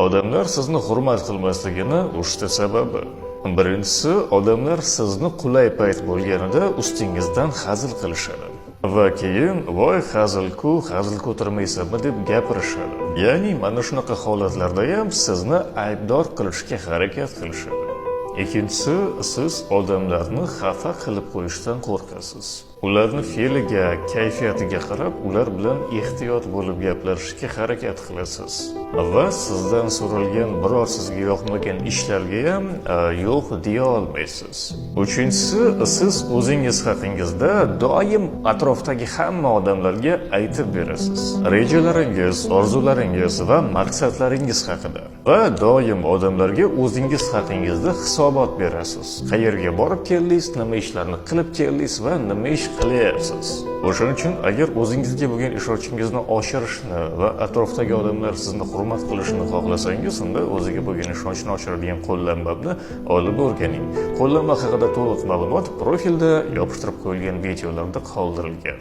Odamlar sizni hurmat qilmasligini uchta sababi. Birinchisi, odamlar sizni qulay payt bo'lganida ustingizdan hazil qilishadi. Va keyin "Voy, hazil-ku, hazil ko'tarmaysanmi?" deb gapirishadi. Ya'ni mana shunaqa holatlarda ham sizni aybdor qilishga harakat qilishadi. Ikkinchisi, siz odamlarni xafa qilib qo'yishdan qo'rqasiz. Ularni fe'liga, kayfiyatiga qarab, ular bilan ehtiyot bo'lib gaplashishga harakat qilasiz. Va sizdan so'ralgan biror sizga yoqmagan ishlarga ham yo'q deya olmaysiz. Uchinchisi, siz o'zingiz haqingizda doim atrofdagi hamma odamlarga aytib berasiz. Rejalaringiz, orzularingiz va maqsadlaringiz haqida. Va doim odamlarga o'zingiz haqingizda hisobot berasiz. Qayerga borib keldingiz, nima ishlarni qilib keldingiz va nima ish qilyapsiz. O'shaning uchun agar o'zingizga bo'lgan ishonchingizni oshirishni va atrofdagi odamlar sizni hurmat qilishini xohlasangiz, unda o'ziga bo'lgan ishonchni oshiradigan qo'llanmamni olib o'rganing. Qo'llanma haqida to'liq ma'lumot profilda yopishtirib qo'yilgan videolarda qoldirilgan.